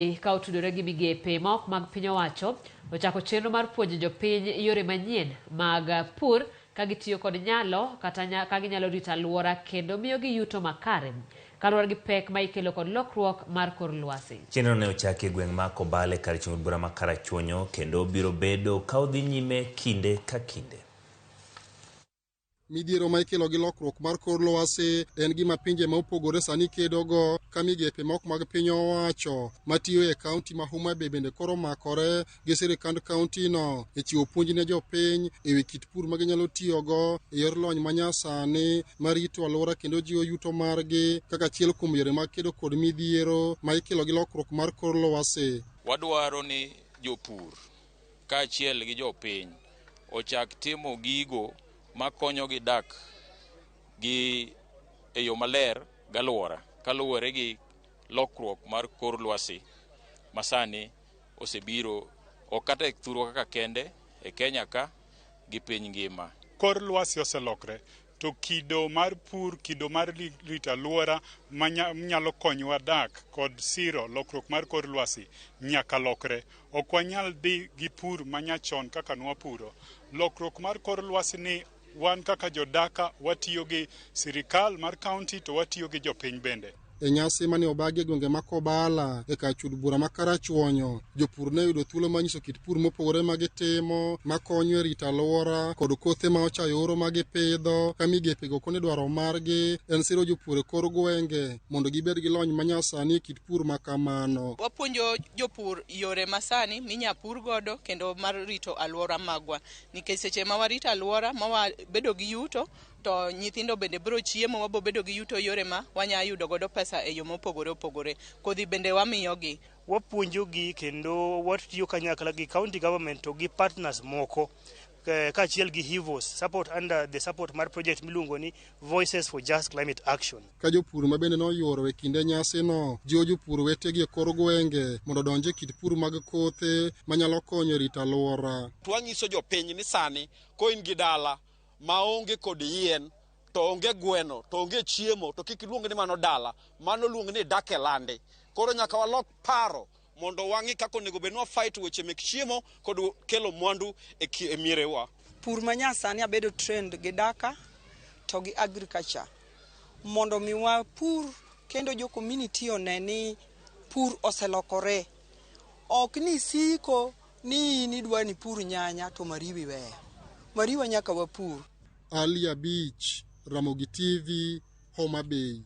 Ka otudore gi migepe ma ok mag piny owacho ochako chenro mar puonjo jopiny yore manyien mag pur ka gitiyo kod nyalo kata ka ginyalo rito alwora kendo miyogi yuto makare kaluwore gi pek ma ikelo kod lokruok mar kor lwasi. Chenrono ne ochaki e gweng' ma Kobale kar chung' od bura ma Karachuonyo kendo obiro bedo ka odhi nyime kinde ka kinde. Midhiero ma ikelo gi lokruok mar kor lwasi en gima pinje ma opogore sani kedogo ka migepe ma ok mag piny owacho matiyo e kaunti ma Homa Bay bende koro omakore gi sirikand kaunti no e chiwo puonj ne jopiny e wi kit pur ma ginyalo tiyogo e yor lony manyasani mar rito alwora kendo jiwo yuto margi kaka achiel kuom yore mag kedo kod midhiero ma ikelo gi lokruok mar kor lwasi. Wadwaro ni jopur kaachiel gi jopiny ochak timo gigo makonyogi dak gi e yo maler galuora kaluwore gi lokruok mar kor lwasi masani osebiro ok kata e thurwa kaka kende e Kenya ka gi piny ngima. Kor lwasi oselokre to kido mar pur, kido mar rito alwora manyalo konyowa dak kod siro lokruok mar kor lwasi nyaka lokre. Ok wanyal dhi gi pur manyachon kaka nwapuro. Lokruok mar kor lwasi ni wan kaka jodaka watiyo gi sirikal mar kaunti to watiyo gi jopiny bende. E nyasi mane obagi e gwenge ma Kobala e kar chud bura ma Karachuonyo, jopur ne oyudo thuolo mar nyiso kit pur mopogore ma gitimo makonyo e rito alwora kod kothe ma ochayo oro ma gipidho ka migepego kone dwaro margi en siro jopur e kor gwenge mondo gibed gi lony manyasani e kit pur ma kamano. Wapuonjo jopur yore masani minya pur godo kendo mar rito alwora magwa nikech seche ma warito alwora ma wabedo gi yuto to nyithindo bende biro chiemo, wabo bedo gi yuto yore ma wanya yudo godo pesa e yo mopogore opogore. Kodhi bende wamiyogi. Wapuonjogi kendo watiyo kanyakla gi county government to gi partners moko kaachiel gi Hivos support under the support mar project miluongo ni Voices for Just Climate Action. Ka jopur ma bende noyuoro e kinde nyasino jiwo jopur wetegi e kor gwenge mondo odonj e kit pur mag kothe manyalo konyo e rito alwora. To wanyiso jopiny ni sani ko in gi dala maonge kod yien to onge gweno to onge chiemo to kik iluong ni mano dala, mano luong ni dak e lande. Koro nyaka walok paro mondo wang'i kaka onego bed ni wa fight weche mek chiemo kod kelo mwandu e mierewa. Pur manyasani abedo trained gi daka to gi agriculture mondo mi wapur kendo jo community one ni pur oselokore. Ok ni siko ni in idwa ni pur nyanya to mariwa iweyo. Mariwa nyaka wapur. Ali Abich, Ramogi TV, Homa Bay.